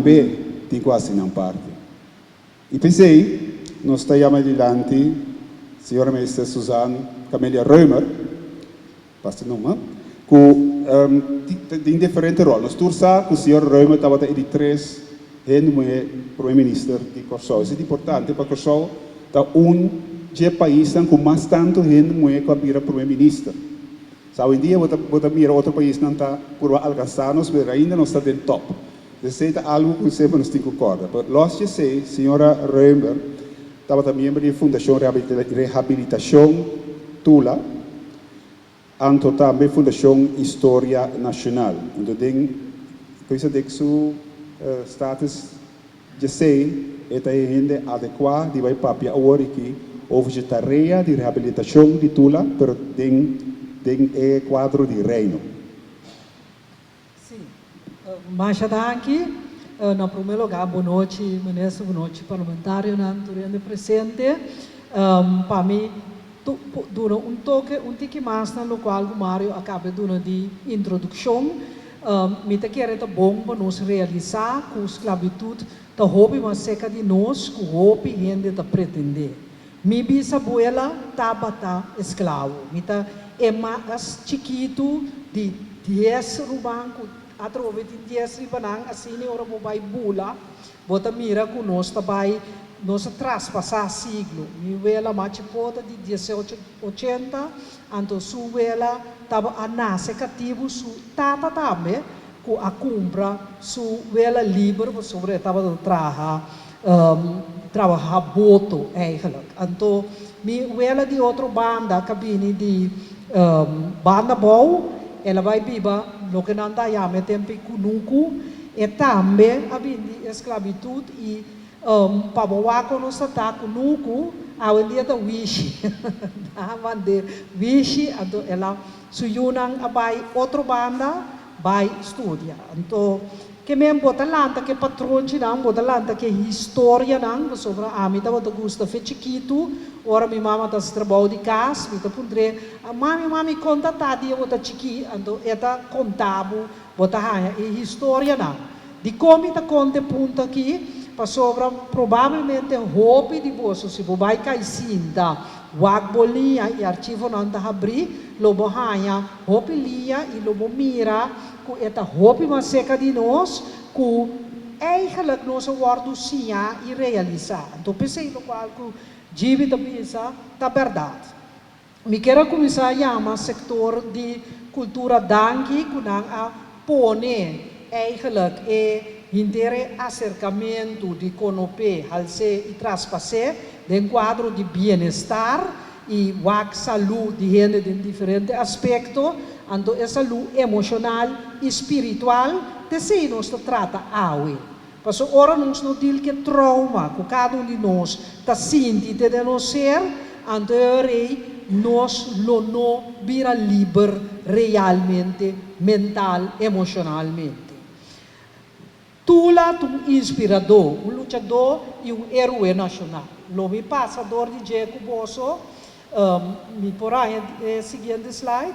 tambe tin ku hasi nan parti. I p'esei nos ta yama dilanti señora Minister Suzanne Camelia Römer, Pastor Numa, ku tin diferente ròl. Nos tur sa ku señor Römer tabata e di tres hende muhé Prome Minister di Kòrsou. Esei ta importante pa Kòrsou ta un dje paisnan ku mas tantu hende muhé ku a bira Prome Minister. Sa awendia bo ta bo ta mira otro paisnan ta purba alkansá nos pero ainda nos ta den tòp. Esei ta algu ku semper nos tin ku kòrda. Pero lòs di esei, señora Römer tabata miembro di e Fundashon Rehabilitashon Tula, anto tambe Fundashon Historia Nashonal. Anto den Koisa den su status djesei e ta e hende adekuá di bai papia awor aki over dje tarea di rehabilitashon di Tula, pero den den e kuadro di Reino. Sí. Masha danki. Na prome lugar bo nochi minister, bo nochi parlamentarionan tur hende presente. Pa mi duna un toke un tiki mas na locual cu Mario a caba duna di introduccion. Mi ta kere ta bon pa nos realisa cu sclavitud ta hopi mas seca di nos cu hopi hende ta pretende. Mi bisabuela tabata esklabo. Mi ta e mas chikitu di dies ruman ku atrobe tin dies riba nan. Asina ora bo bai bula, bo ta mira ku nos ta bai, nos a traspasá siglo. Mi wela mas chipota di diesocho ochenta, anto su wela taba a nase katibu, su tata tambe ku a kumpra su wela liber pasobra e tabata traha trabaha boto eigenlijk. Anto mi wela di otro banda ka bini di banda bou, el a bai biba loke nan ta yama e tempo ei kunuku, e tambe a bini di esklabitut i pa bo wak kon nos ta ta kunuku awendia ta wishi nan a mand'é wishi anto el a su yunan a bai otro banda bai studia. Anto ke men bo ta lanta ke patronchinan, bo ta lanta ke historianan, pasobra ami tabata gusta fe chikitu, ora mi mama ta hasi trabou di kas, mi ta puntr'é, Mami, mami, konta ta dia bo ta chikí? Anto e ta konta bo, bo ta haña e historianan. Dikon mi ta konta e punto akí? Pasobra probablemente hopi di boso, si bo bai kai sinta wak bo liña i archivonan ta habrí, lo bo haña hopi liña i lo bo mira ku e ta hopi mas seka di nos ku eigenlijk nos a wòrdu siñá i realisá. Anto p'esei lokual ku Gibi ta bisa ta bèrdat. Mi kier a kuminsá yama sektor di kultura danki ku nan a pone eigenlijk e henter e aserkamentu di konopé, halsé i traspasé den kuadro di bienestar i wak salú di hende den diferente aspekto, anto e salú emoshonal i spiritual, t'esei nos ta trata awe. Pasobra ora nos no dil ku e trouma ku kada un di nos ta sinti te den nos ser, anto e ora ei nos lo no bira liber realmente, mental, emoshonalmente. Tula ta un inspiradó, un luchadó i un héroe nashonal. Lo mi pasa dor di dje ku boso. Mi por haña e siguiente slide?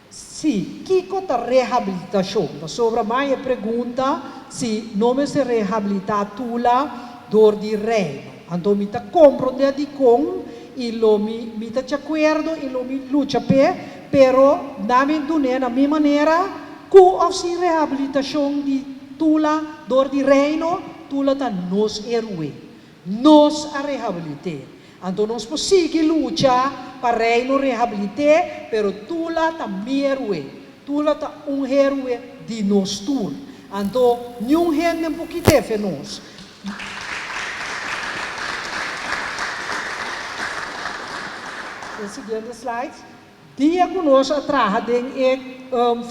Sí, kiko ta rehabilitashon? Pasobra mai e pregunta si no mester rehabilitá Tula dor di Reino. Anto mi ta komprondé dikon i lo mi mi ta djakuerdo i lo mi lucha p'e, pero na mi dun'é na mi manera ku òf sin rehabilitashon di Tula dor di Reino, Tula ta nos héroe. Nos a rehabilit'é. Anto nos por sigui lucha pa Reino rehabilit'é, pero Tula ta mi héroe. Tula ta un héroe di nos tur. Anto niun hende por kit'é fe nos. E siguiente slide. Dia ku nos a traha den e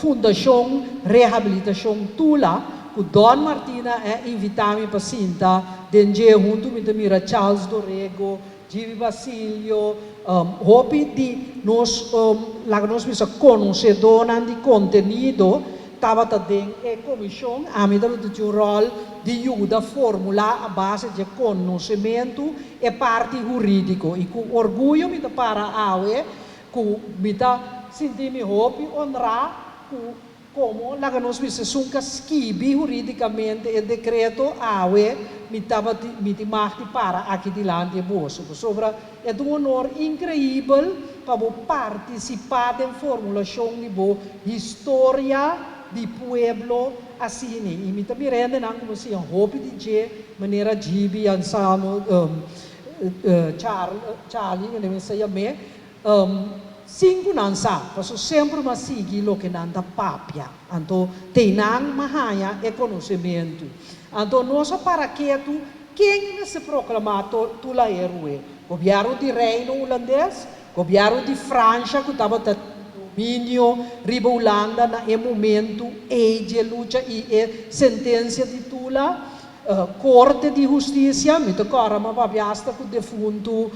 Fundashon Rehabilitashon Tula, ku Don Martina a invitá mi pa sinta den dje huntu mi ta mira Charles Dorego, Gibi Basilio, hopi di nos laga nos bisa konosedónan di kontenido tabata den e komishon. Ami tabata tin un ròl di yuda formulá a base dje konosementu e parti hurídiko i ku orguyo mi ta para awe ku mi ta sinti mi hopi onrá ku Komo, laga nos bisa, esun ku a skibi hurídikamente e dekreto, awe mi tabatin, mi tin mag di para aki dilanti e boso, pasobra e ta un honor inkreibel pa bo partisipá den formulashon di bo historia di pueblo asina. I mi ta mira hendenan ku bo siña hopi di dje, manera Gibi, Anselmo, Charlie, mi mester yam'é, Sin ku nan sa, paso semper m'a sigui loke nan ta papia. Anto te nan m'a haña e konosementu. Anto nos a para ketu, ken mester proklamá Tula Héroe? Gobièrnu di Reino Hulandes? Gobièrnu di Fransha ku tabata dominio riba Hulanda na e momentu ei dje lucha i e sentensia di Tula? Korte di Hustisia, mi ta kòrda mi a papia asta ku defuntu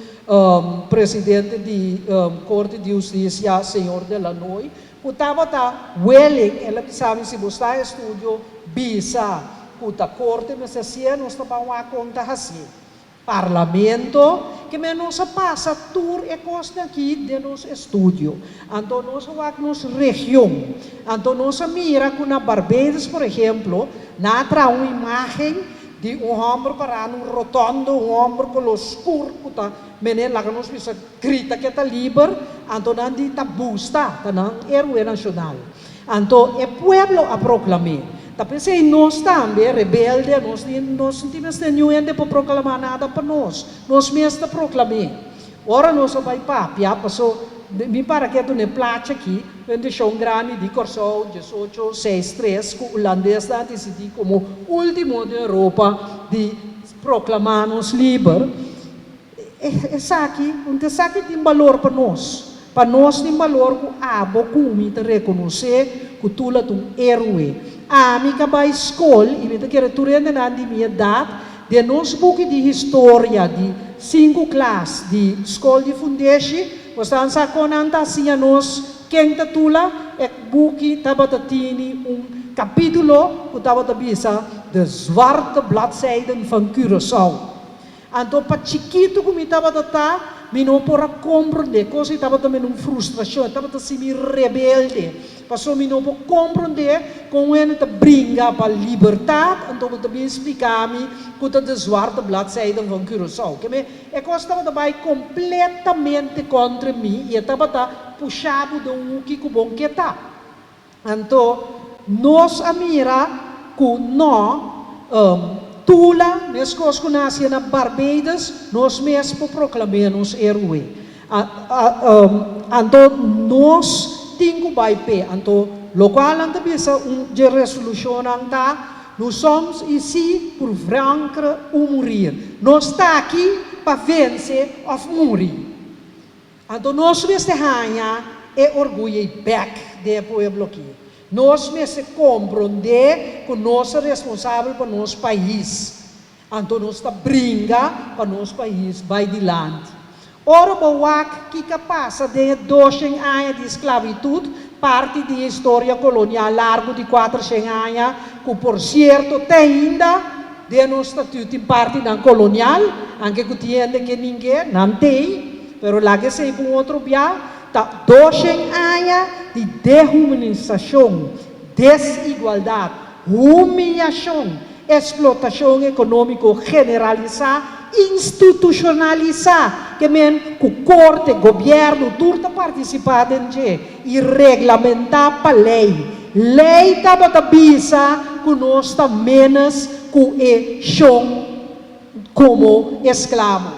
presidente di Korte di Hustisia, señor De Lanoy, ku tabata willing, el a bisa mi si bo sta estudio bisa ku ta korte mester hasié, nos ta ban wak kon ta hasié. Parlamento, ke men nos a pasa tur e kosnan aki den nos estudio. Anto nos a wak nos region. Anto nos a mira ku na Barbados, por ehemplo, nan a traha un imagen di un hòmber pará na un rotondo, un hòmber koló skur ku ta mene laga nos bisa grita ke ta liber, anto nan di ta busta, ta nan héroe nashonal. Anto e pueblo a proklam'é. Ta p'esei nos tambe, rebelde, nos ni nos no tin mester niun hende por proklamá nada pa nos. Nos mes ta proklam'é. Ora nos a bai papia, paso mi para ketu n'e placha aki, Bendishon Grandi di Kòrsou, diesocho seis tres, ku hulandesnan a disidí komo último den Europa di proklamá nos liber. Esaki, un esaki tin balor pa nos. Pa nos tin balor ku abo ku mi ta rekonosé ku Tula ta un héroe. Ami ka bai skol i mi ta kere tur hendenan di mi edat den nos buki di historia di sinku klas di skol di fundeshi, bo sa sa kon nan ta siña nos ken ta Tula? E buki tabata tini un kapítulo ku tabata bisa De zwarte bladzijden van Curaçao. Anto pa chikitu ku mi tabata ta, mi no por a komprondé. Kos ei tabata mi un frustrashon, e tabata hasi mi rebelde. Pasobra mi no por komprondé kon un hende ta bringa pa libertat, anto bo ta bin splika mi ku ta de zwarte bladzijden van Curaçao. Ke me, e kos tabata bai kompletamente kontra mi i e tabata pusha bo den un huki ku bo n'ke ta. Anto nos a mira ku no Tula, meskos ku nan hasié na Barbados, nos mes por proklam'é nos héroe. Anto nos tin ku bai p'e. Anto lokual nan ta bisa un dje resolushonnan ta, Nous sommes ici pour vaincre ou mourir. Nos ta aki pa vense òf muri. Anto nos mester haña e orguyo ei bèk den e pueblo akí. Nos mester komprondé ku nos ta responsabel pa nos pais. Anto nos ta bringa pa nos pais bai dilanti. Ora bo wak kiko a pasa den e doshen aña di sklabitut, parti di e historia kolonial largu di kuatershen aña, ku por sierto te ainda den nos statut tin partinan kolonial, anke ku tin hende ke ning'é, nan t'ei. Pero laga esei pa un otro bia, ta doshen aña di dehumanisashon, desigualdat, humiyashon, eksplotashon ekonómiko generalisá, institushonalisá, ke men ku korte, gobièrnu, tur ta partisipá den dje i reglamentá pa lei. Lei tabata bisa ku nos ta ménos ku e shon komo esklabo.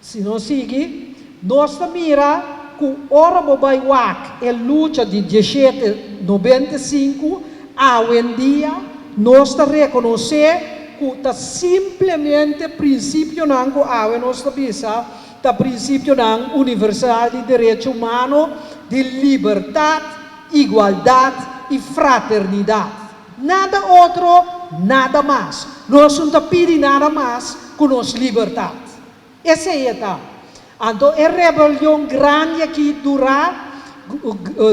Si nos sigui, nos ta mira ku ora bo bai wak e lucha di dieshete 95, awendia nos ta rekonosé ku ta simplemente prinsipionan ku awe nos ta bisa ta prinsipionan universal di derecho humano, di libertat, igualdat i fraternidat. Nada otro, nada mas. Nos no ta pidi nada mas ku nos libertat. Esei e ta. Anto e rebelion grandi aki durá,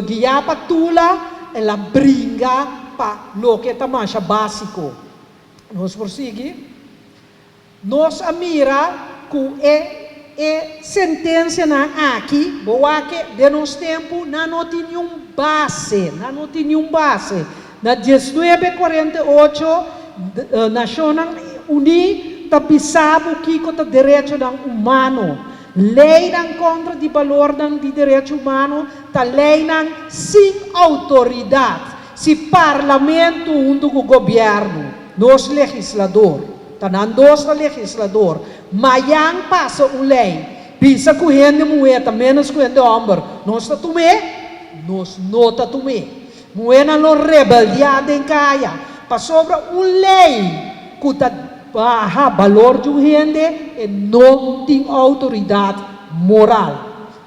guiá pa Tula, el a bringa pa loke ta masha básiko. Nos por sigui. Nos a mira ku e. E sentensianan aki, bo wak e, den nos tempu, nan no tin niun base, nan no tin niun base. Na 1948, Nashonnan Uní ta bisa bo kiko ta derechonan humano. Leinan kontra di balornan di derecho humano ta leinan sin outoridat. Si parlamento huntu ku gobièrnu, nos legislador, ta nan dos ta legislador, mayan pasa un lei bisa ku hende muhé ta ménos ku hende hòmber, nos ta tum'é? Nos no ta tum'é. Muhénan lo rebeldiá den kaya pasobra un lei ku ta baha balor di un hende e no tin outoridat moral.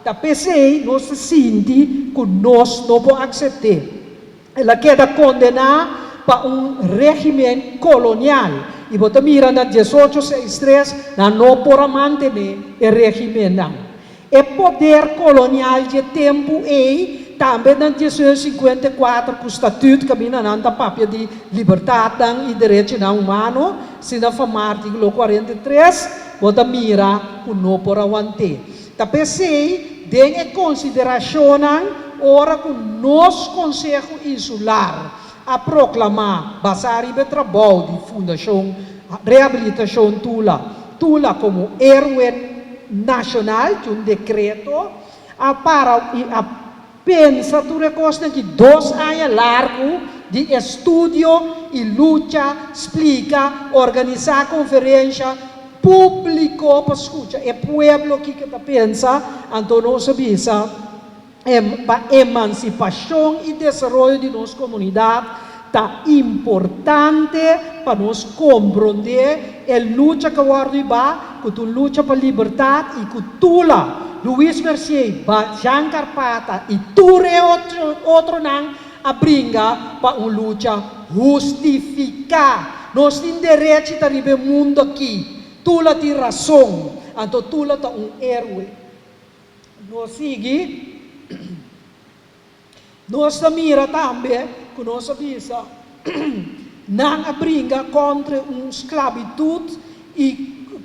Ta p'esei nos ta sinti ku nos no por aksept'é. El a keda kondená pa un régimen kolonial i bo ta mira na 1863 nan no por a mantené e régimennan. E poder kolonial dje tempu ei, tambe na 1854 ku Statut kaminda nan ta papia di libertatnan i derechinan humano, asina fama artíkulo 43, bo ta mira ku no por a want'é. Ta p'esei den e konsiderashonnan ora ku nos Konseho Insular a proklamá basá riba e trabou di Fundashon Rehabilitashon Tula Tula komo héroe nashonal, ku un dekreto, a para i a pensa tur e kosnan ki dos aña largu di estudio i lucha, splika, organisá konferensha públiko pa skucha e pueblo kiko ta pensa, anto nos a bisa, Pa emansipashon i desaroyo di nos komunidat ta importante pa nos komprondé e lucha ku a wòrdu hibá, ku ta un lucha pa libertat i ku Tula, Louis Mercier, Jean Karpata i tur e otronan a bringa pa un lucha hustifiká. Nos tin derechi ta riba e mundu akí. Tula tin rason, anto Tula ta un héroe. Nos sigui, nos ta mira tambe ku nos a bisa nan a bringa kontra un sklabitut i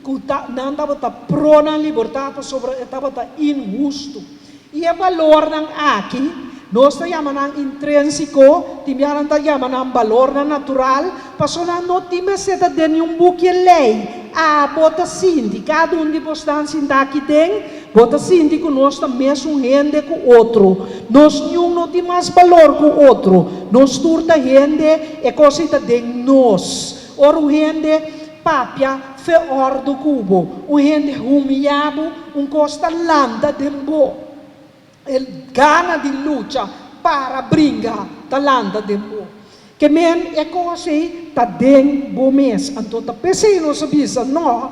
ku ta nan tabata pro nan libertat pasobra e tabata inhustu. I e balornan aki nos ta yama nan intrénsiko, tin bia nan ta yama nan balornan natural, pasobra nan no tin mester ta den niun buki e lei. Abo ta sinti, kada un di bosnan sinta aki den, bo ta sinti ku nos ta mesun hende ku otro. Nos niun no tin mas balor ku otro. Nos tur ta hende, e kos ei ta den nos. Ora un hende papia fe òrdu ku bo, un hende humiyá bo, un kos ta lanta den bo. E gana di lucha para bringa ta lanta den bo. Ke men e kos ei ta den bo mes. Anto ta p'esei nos a bisa, no,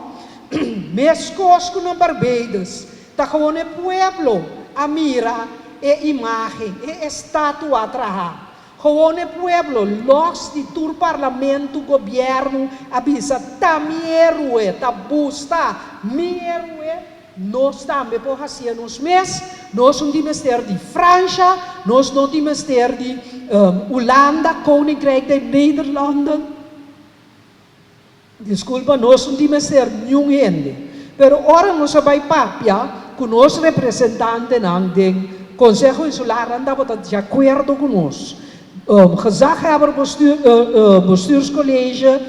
meskos ku na Barbados, ta gewoon e pueblo a mira e imagen, e estatua traha. Gewoon e pueblo, los di tur parlamento, gobierno, a bisa, ta mi héroe, ta busta mi héroe. Nos tambe por hacié nos mes. Nos no tin mester di Francia, nos no tin mester di Hulanda, Koninkrijk der Nederlanden. Disculpa, nos no tin mester niun hende. Pero ora nos a bay papia cu nos representantenan den Conseho Insular, nan tabata di acuerdo cu nos. Gezaghebber Bestuurscollege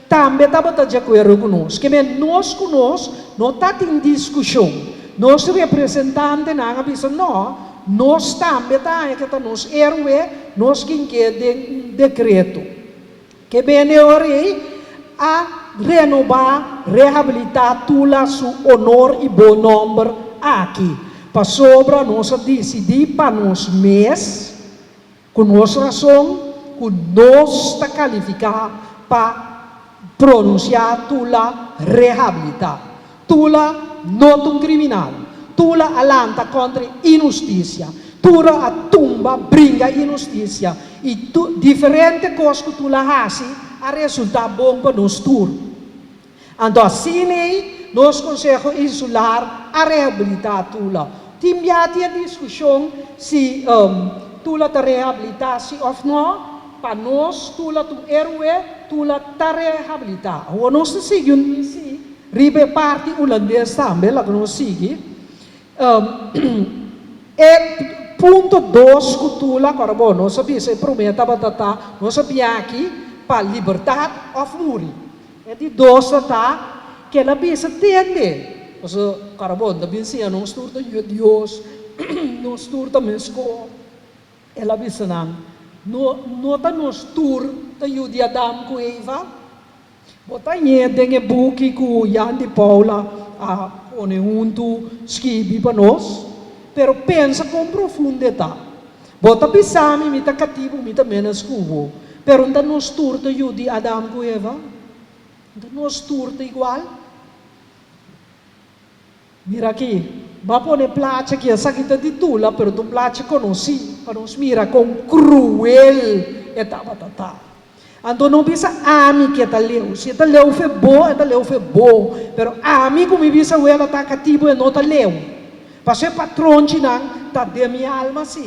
tambe tabata di akuerdo ku nos. Ke men nos ku nos no ta tin diskushon. Nos representantenan a bisa no, nos tambe ta haña ke ta nos héroe, nos kin ke den un dekreto. Ke men e ora ei a renobá, rehabilitá Tula su honor i bon nòmber aki, pasobra nos a disidí pa nos mes, Ku nos rason ku nos ta kalifiká pa pronunsiá Tula rehabilitá. Tula no ta un kriminal. Tula a lanta kontra inhustisia. Tula a tumba bringa inhustisia. I diferente kos ku Tula hasi a resultá bon pa nos tur. Anto asina ei nos Konseho Insular a rehabilitá Tula. Tin bia tin e diskushon si Tula ta rehabilitá si òf nò. Pa nos Tula ta un héroe, Tula ta rehabilitá. Awor nos ta sigui un si. Riba e parti hulandes tambe, laga nos sigui. E punto dos ku Tula, kòrda bo, nos a bisa e promé tabata ta nos a bia aki pa libertat òf muri. E di dos ta ta ku el a bisa tende, pasobra kòrda bo, ta bin siña nos tur ta yu di Dios, nos tur ta meskos. El a bisa nan, No, no ta nos tur ta yu di Adam ku Eva? Bo ta ñe den e buki ku Jan di Paula a pone huntu skibi pa nos? Pero pensa kon profundo e ta. Bo ta bisa mi, mi ta katibu, mi ta ménos ku bo. Pero n'ta nos tur ta yu di Adam ku Eva? N'ta nos tur ta igual? Mira aki, bo a pone plachi aki, esaki ta di Tula, pero ta un plachi konosí, pa nos mira kon kruel e tabata ta. Anto no bisa ami ku e ta leu, si e ta leu fe bo, e ta leu fe bo, pero ami ku mi bisa wela ta katibu e no ta leu, pasobra e patronchinan ta den mi alma si.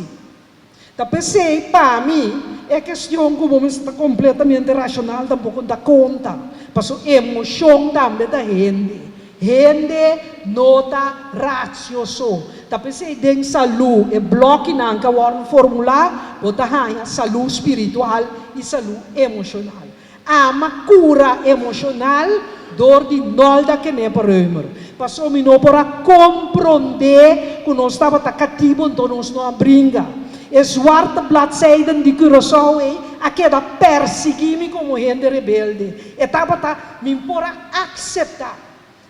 Ta p'esei, pa mi, e kestion ku bo mester ta kompletamente rashonal tampoko no ta konta, pasobra emoshon tambe ta hende. Hende no ta ratio so. Ta p'esei den salú e blòkinan ku a wòrdu formulá, bo ta haña salú spiritual i salú emoshonal. Ama kura emoshonal dor di Nolda Kenepa Römer. Paso mi no por a komprondé ku nos tabata katibu anto nos no a bringa. E zwarte bladzijden di Curaçao ei a keda persiguí mi komo hende rebelde. E tabata mi por a akseptá.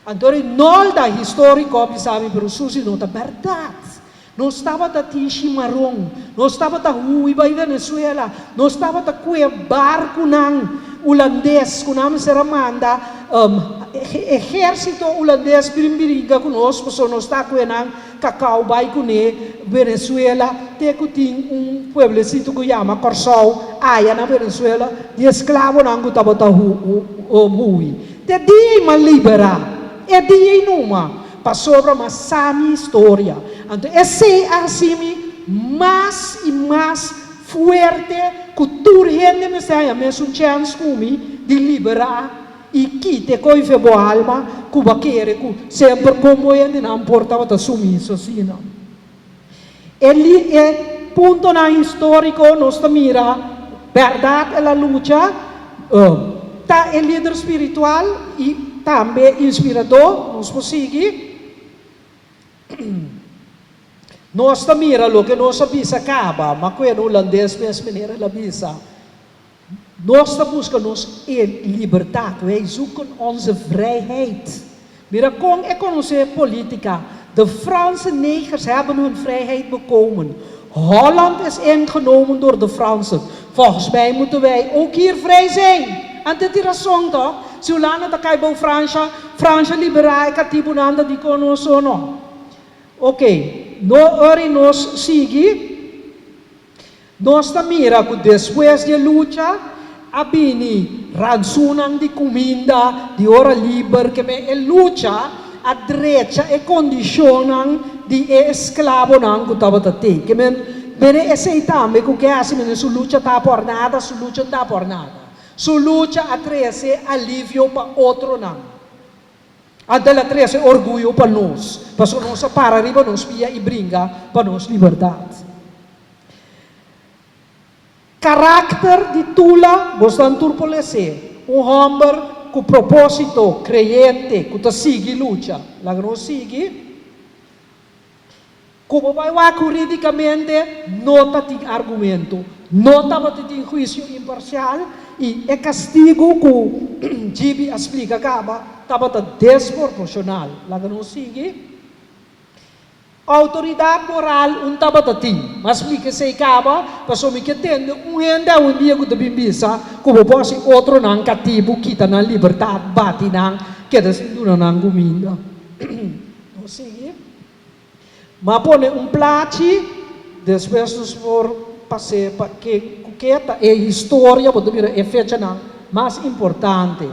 Anto e Nolda históriko a bisa mi, pero Susi no ta bèrdat. Nos tabata tin shimaron, nos tabata hui bai Venezuela, nos tabata kue barkunan hulandes ku nan mester a manda ehérsito hulandes bin bringa ku nos pasobra nos ta kue nan kakao bai kuné Venezuela te ku tin un pueblesito ku yama Kòrsou aya na Venezuela di esklabonan ku tabata hui. Te dia ei m'a liberá, e dia ei numa, pasobra m'a sa mi historia. Anto esei a hasi mi mas i mas fuerte ku tur hende mester haña mesun chèns ku mi di liberá i kita e koe fe bo alma ku bo a kere ku semper kon bo hendenan por tabata sumiso asina. E e puntonan históriko nos ta mira bèrdat el a lucha, ta e lider spiritual i tambe inspiradó, nos por sigui. Nos ta mira loke nos a bisa kaba, ma ku e hulandes mes manera el a bisa, Nos ta buska nos e libertat, wij zoeken onze vrijheid. Mira kon e konosé polítika, De Franse negers hebben hun vrijheid bekomen. Holland is ingenomen door de Fransen. Volgens mij moeten wij ook hier vrij zijn. Anto e tin rason toch? Si Hulanda ta kai bou Fransha, Fransha liberá e katibunan ta di kon nos o no? Oké, no ora nos sigui. Nos ta mira ku despues di e lucha a bini ransunan di kuminda di ora liber ke men e lucha a drecha e kondishonnan di e esklabonan ku tabata te. Ke men bene esei tambe ku ke hasi mene su lucha ta por nada, su lucha no ta por nada. Su lucha a trese alivio pa otronan. Anto el a trese orguyo pa nos, pasobra nos a para riba nos pia i bringa pa nos libertat. Karakter di Tula, bosnan tur por les'é. Un hòmber ku propósito, kreyente, ku ta sigui lucha. Laga nos sigui. Ku bo bai wak hurídikamente no ta tin argumento, no tabata tin huisio imparsial i e kastigu ku Gibi a splika kaba tabata desproporshonal. Laga nos sigui. Outoridat moral un tabata tin. M'a splika esei kaba pasobra mi ke tende un hende awendia ku ta bin bisa ku bo por hasi otronan katibu, kita nan libertat, bati nan, keda sin duna nan kuminda. Nos sigui. M'a pone un plachi, despues nos por pas'é pa ken ku ke ta e historia, bo ta mira e fechanan mas importante.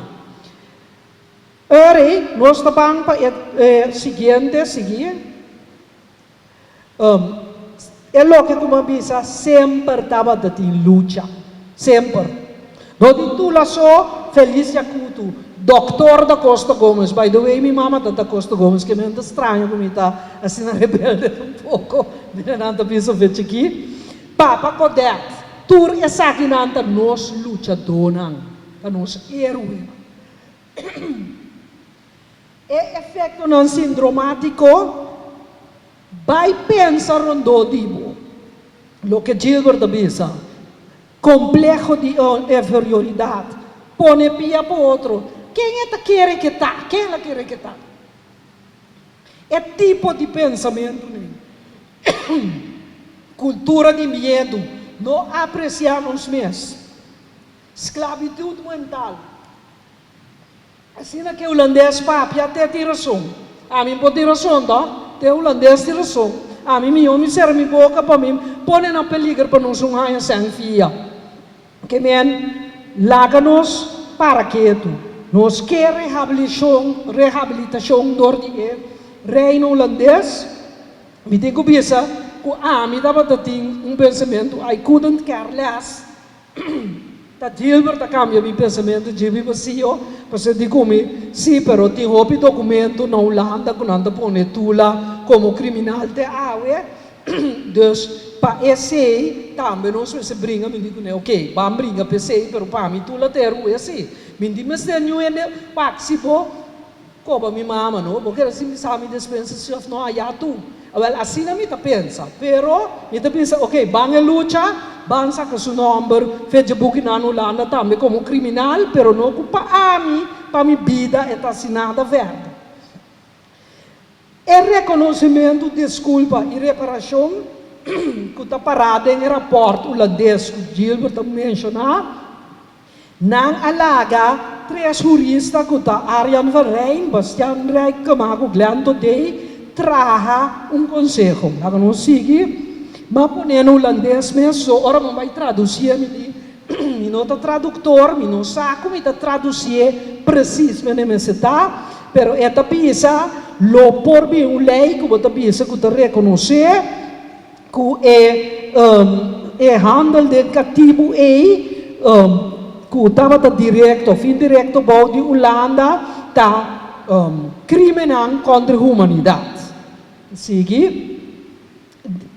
Ora nos ta ban pa e siguiente, sigui. E loke ku m'a bisa semper tabata tin lucha, semper. No di Tula so, Felicia Kutu. Doctor da Costa Gomez. By the way, mi mama ta da Costa Gomez, ke men ta straño ku mi ta asina rebelde un poko. Mira nan ta bisa fe chikí. Papa Godett, tur esakinan ta nos luchadónan, ta nos héroenan. E efektonan sindromátiko bai pensa rondó di bo. Loke Gilbert a bisa, Kompleho di inferioridat, pone pia pa otro. Ken e ta kere ke ta? Ken el a kere ke ta? E tipo di pensamentu nei. Kultura di miedu, no apresiá nos mes. Sklabitut mental. Asina ke hulandes papia te tin rason. Ami por tin rason to? Te hulandes tin rason. Ami mihó mi sera mi boka pa mi pone na peliger pa nos un haña sèn fia. Ke men laga nos para ketu. Nos ke rehabilishon, rehabilitashon dor di e Reino Hulandes. Mi tin ku bisa ku ami tabata tin un pensamentu I couldn't care less. Ta Gilbert a cambia mi pensamiento djibi vacío, pasobra di cu mi, sí, pero tin hopi documento na Hulanda cu nan ta pone Tula como criminal te awe, dus pa esey tambe nos mester bringa, mi di cu ne, ok, ban bringa pa esey, pero pa mi Tula ta e rue sí, mi di mester niun hende wak si bo Koba mi mama no, bo kere si mi sa mi despensa si of no aya tu. Awel asina mi ta pensa, pero mi ta bisa ok ban e lucha, ban saka su nomber fe dje buki nan Hulanda tambe komo kriminal, pero no ku pa ami, pa mi bida e ta hasi nada verde. E rekonosimentu, diskulpa i reparashon ku ta pará den e rapòrt hulandes ku Gilbert a menshoná, Nan a laga tres hurista ku ta Arjan van Rijn, Bastiaan Rijkema ku Glenn Todey traha un konseho. Laga nos sigui. Mi a pone na hulandes mes, so ora mi bai tradusié mi di mi no ta traduktor, mi no sa ku mi ta tradusié presis mene mester ta, pero e ta bisa lo por bin un lei ku bo ta bisa ku ta rekonosé Ku e e handel den katibu ei ku tabata direkto of indirekto bou di Hulanda ta krimennan kontra humanidat. Sigui.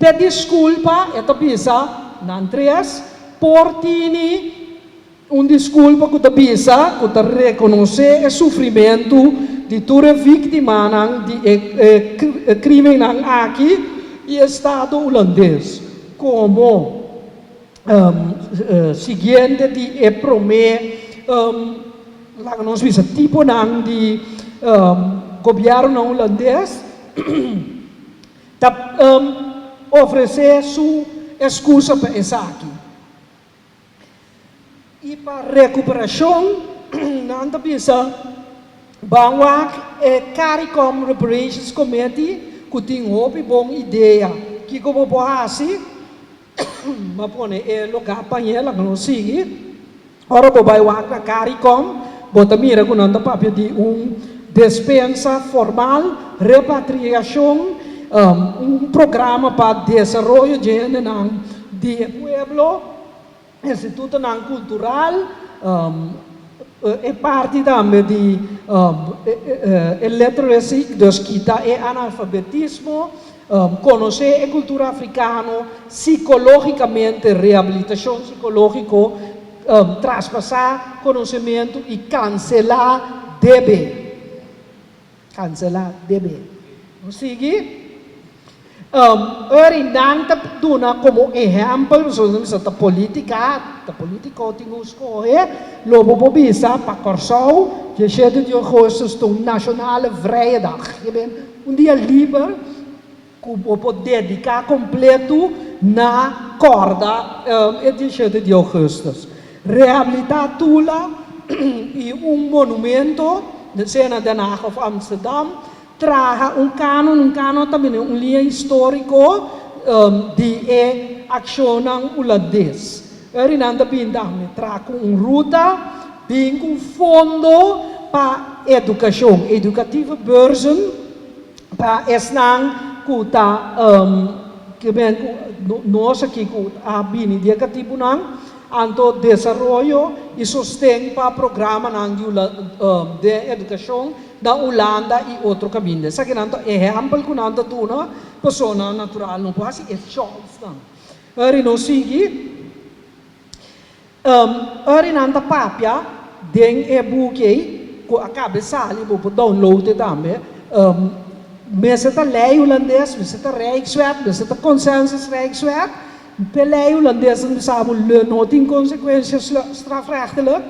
P'e diskulpa e ta bisa nan tres por tini Un diskulpa ku ta bisa ku ta rekonosé e sufrimentu di tur e víktimanan di e krímennan aki i Estado Hulandes komo siguiente di e promé laga nos bisa tiponan di gobièrnunan hulandes ta ofresé su eskusa pa esaki. I pa rekuperashon nan ta bisa ban wak e Caricom Reparations Committee ku tin hopi bon idea kiko bo por hasi. Bo a pone e lugá pañe laga nos sigui. Ora bo bai wak na Caricom bo ta mira ku nan ta papia di un despensa formal, repatriashon, un programa pa desaroyo dje hendenan di e pueblo, institutonan kultural, e parti tambe di e literacy, dus kita e analfabetismo, konosé e kultura afrikano sikológikamente, rehabilitashon sikológiko, traspasá konosementu i kanselá debe. Kanselá debe. Nos sigui. Eri nan ta duna komo ehèmpel, pasobra nan bisa ta polítika, ta polítiko tin ku skohe, lo bo por bisa pa Kòrsou, diesshete di ougùstùs ta un nashonale vrije dag, ke ben un dia liber ku bo por dediká kompletu na kòrda e diesshete di ougùstùs. Rehabilitá Tula i un monumento, sea na Den Haag òf Amsterdam, Traha un kanon, un kanon ta bini un liña históriko di e akshonnan hulandes. Eri nan ta bin tambe traha ku un ruta, bin ku un fondo pa edukashon, educatieve beurzen, pa esnan ku ta ke men ku nos aki ku a bini di e katibunan. Anto desaroyo i sosten pa programanan di den edukashon na Hulanda i otro kaminda. Esakinan ta ehèmpel ku nan ta duna personanan natural no por hasi e chòlsnan. Eri nos sigui. Eri nan ta papia den e buki ei ku a kabe sali, bo por download e tambe. Mester ta lei hulandes, mester ta Rijkswet, mester ta consensus Rijkswet. P'e lei hulandes nan bisa bo lo no tin konsekuensia strafrechtelijk,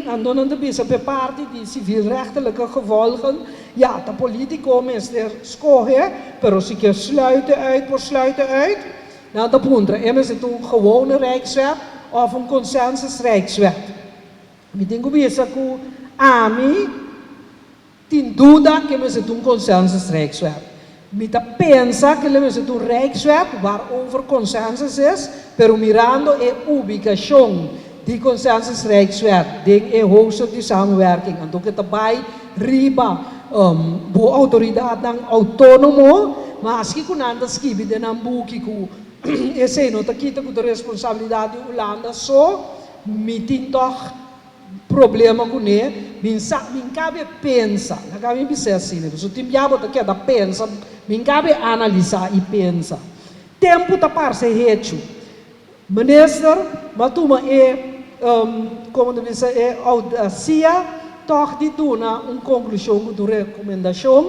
anto nan ta bisa p'e parti di civilrechtelijke gevolgen, ya, ta politico mester skohe, pero si ke sluiten uit por sluiten uit. Nan ta puntra, e mester ta un gewone rijkswet of un consensus rijkswet? Mi tin ku bisa ku ami Tin duda ke mester ta un consensus rijkswet. Mi ta pensa ke lo mester ta un rijkswet waarover consensus is, pero mirando e ubicacion di consensus rijkswet den e hoofdstuk di samenwerking, anto ke ta bai riba bo autoridadnan autonomo, maske ku nan ta skibi den nan buki ku esei no ta kita ku ta responsabilidad di Hulanda so, mi tin tog problema kuné, mi sa, mi nkabe pensa, laga mi bis'é asina, pasobra tin bia bo ta keda pensa, mi nkabe analisá i pensa. Tempu ta parse hechu. Minister, m'a tuma e, komo ta bisa, e oudasia tòg di duna un konklushon ku un rekomendashon.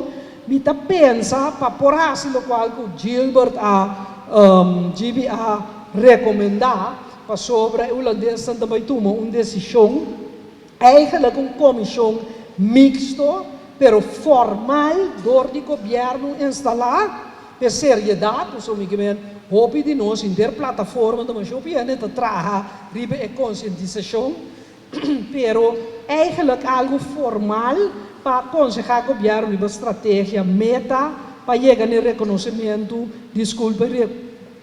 Mi ta pensa pa por hasi lokual ku Gilbert a, GB a rekomendá, Pasobra e hulandesnan ta bai tuma un desishon, eigenlijk un komishon miksto, pero formal dor di gobièrnu instalá, p'e seriedat, pasobra mi ke men hopi di nos henter plataforma ta masha hopi hende ta traha riba e konsientisashon, pero eigenlijk algu formal pa konsehá gobièrnu riba strategia, meta pa yega n'e rekonosementu, diskulpa i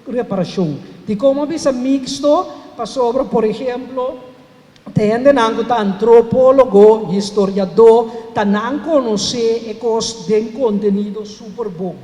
Reparashon. Dikon a bisa miksto? Pasobra, por ehemplo, ta hendenan ku ta antropólogo, historiadó, ta nan konosé e kos den kontenido super bon,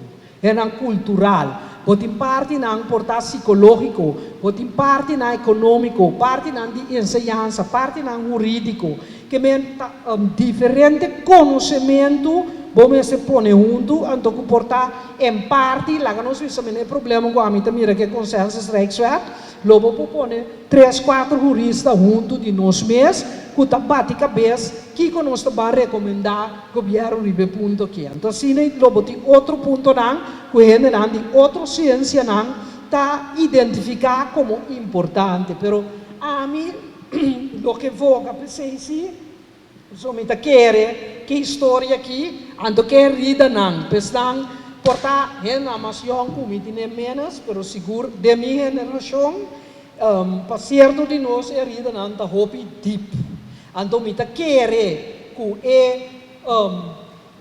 hendenan kultural. Bo tin partinan por ta sikológiko, bo tin partinan ekonómiko, partinan di enseñansa, partinan hurídiko. Ke men ta diferente konosementu bo mester pone huntu, anto ku por ta en parti, laga nos bisa mene e problema ku ami ta mira ku e consensus Rijkswet, lo bo por pone tres kuater hurista huntu di nos mes ku ta bati kabes kiko nos ta ban rekomendá gobièrnu riba e punto aki. Anto asina lo bo tin otro puntonan ku hendenan di otro siensianan ta identifiká komo importante, pero ami. Loke voga p'esei si, so mi ta kere ke historia aki, anto ke heridanan, p'esnan por ta hendenan mas yòn ku mi tine ménos, pero sigur den mi generashon, pa sierto di nos e heridanan ta hopi dip. Anto mi ta kere ku e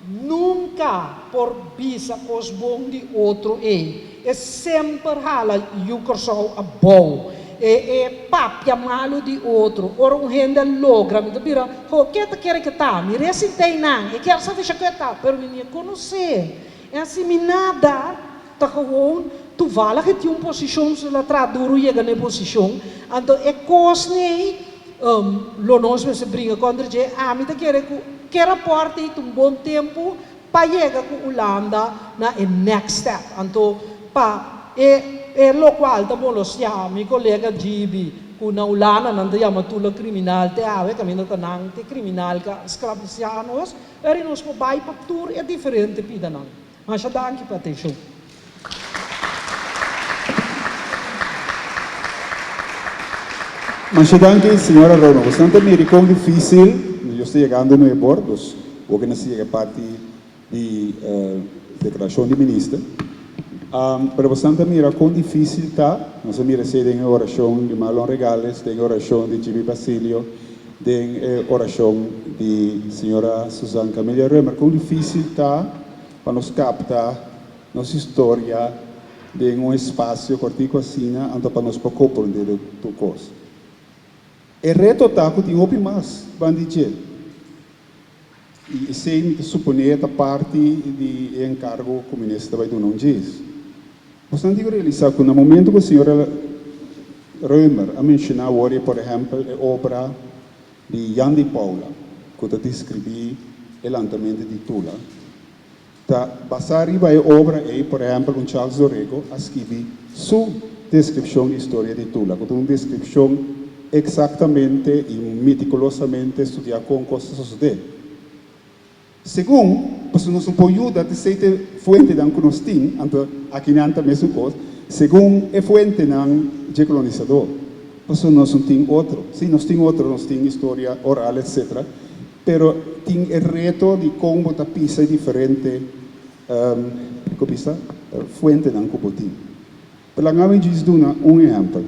Nunka por bisa kos bon di otro ei. E semper hala yu Kòrsou abou. E e papia malu di otro. Ora un hende a logra mi ta bira, ho, ke ta kere ke ta? Mi resintei nan. E kier sa fisha ke ta, pero mi ni e konosé. E hasi mi nada. Ta gewoon toevallig e tin un posishon, su la traha duru yega na e posishon. Anto e kosnan ei lo nos mester bringa kontra dje. Ami ta kere ku ke rapòrt ei ta un bon tempu pa yega ku Hulanda na e next step. Anto pa e e lokual ta molostiá mi kolega Gibi ku na Hulanda nan ta yama tula kriminal te awe kaminda ta nan te kriminal ka sklabisá nos, eri nos por bai pa tur e diferente pidanan. Masha danki pa atenshon. Masha danki señora Roma. Boso nan ta miri kon dificil yo sta yegando no e bord, dus bo ke nan yega parti di declaracion di minister. Pero boso nan ta mira kon dificil ta, nos a mira esey den e oracion di Marlon Regales, den e oracion di Jimmy Basilio, den e oracion di señora Susan Camelia Römer, kon dificil ta pa nos capta nos historia den un espacio cortico asina, anto pa nos por comprende de tur cos. E reto ta cu tin hopi mas ban di dje, y esey mi ta supone ta parti di e encargo cu minister ta bay duna un djes. Bosnan tin cu realisa cu na momento cu señora. Römer a menshoná awor por ehèmpel e obra di Jan di Paula, ku ta deskribí e lantamentu di Tula. Ta basá riba e obra ei, por ehèmpel, un Charles do Rego a skibi su deskripshon di historia di Tula, ku ta un deskripshon eksaktamente i metikulosamente studiá kon kos ta sosodé. Segun, pasobra nos no por yuda te sei te fuentenan ku nos tin, anto akinan ta mesun kos, segun e fuentenan dje kolonisadó, pasobra nos no tin otro. Sí, nos tin otro, nos tin historia oral, etcetera, pero tin e reto di kon bo ta pisa e diferente, ku bisa, fuentenan ku bo tin. Pero laga mi djis duna un ehèmpel.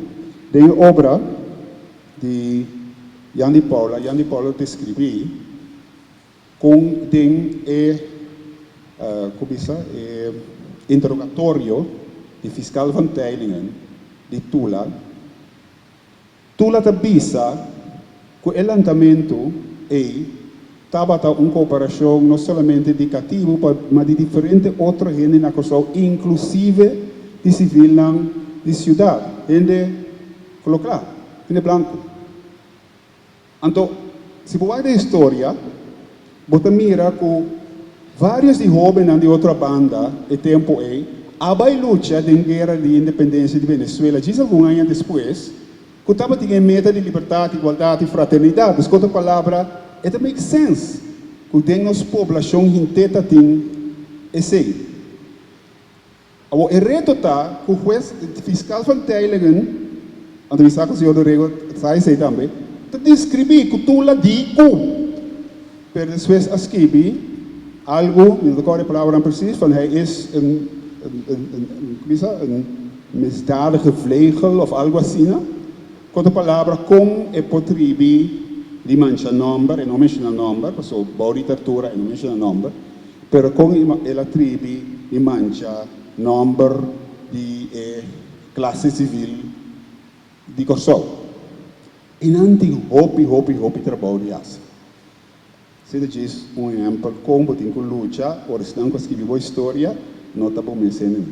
Den e obra di Jan di Paula, Jan di Paula deskribí Kon den e ku bisa e interrogatorio di Fiskal Van Teylingen di Tula, Tula ta bisa ku e lantamentu ei tabata un kooperashon no solamente di katibu ma di diferente otro hende na Kòrsou inklusive di sivilnan di siudat, hende kolokla, hende blanku. Anto, si bo wak den historia, bo ta mira ku vários di hóbennan di otro banda e tempu ei a bai lucha den guera di independensia di Venezuela djis algun aña despues, ku tabatin e meta di libertat, igualdat i fraternidat. Dus ku otro palabra, e ta make sense ku den nos poblashon hint'é ta tin esei. Awor e reto ta ku hues fiskal van Teylingen, anto mi sa ku señor Do Rego sa esei tambe, ta deskribí ku Tula di ku, pero despues a skibi algu, mi no ta kòrda e palabranan presis, van hij is een, een, een, een, ku bisa, een misdadige vlegel òf algu asina. Ku otro palabra, kon e por tribi di mancha nòmber, e no menshoná nòmber, pasobra bou di tortura e no menshoná nòmber, Pero kon el a tribi di mancha nòmber di e klase sivil di Kòrsou? I nan tin hopi, hopi, hopi trabou di hasi. Si ta djis un ehèmpel kon bo tin ku lucha ora esnan ku a skibi bo historia no ta bo mes hendenan.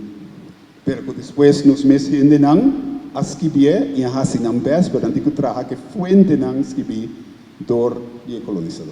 Pero ku despues nos mes hendenan a skibié i a hasi nan bèst, pero nan tin ku traha ku e fuentenan skibí dor di e kolonisadó.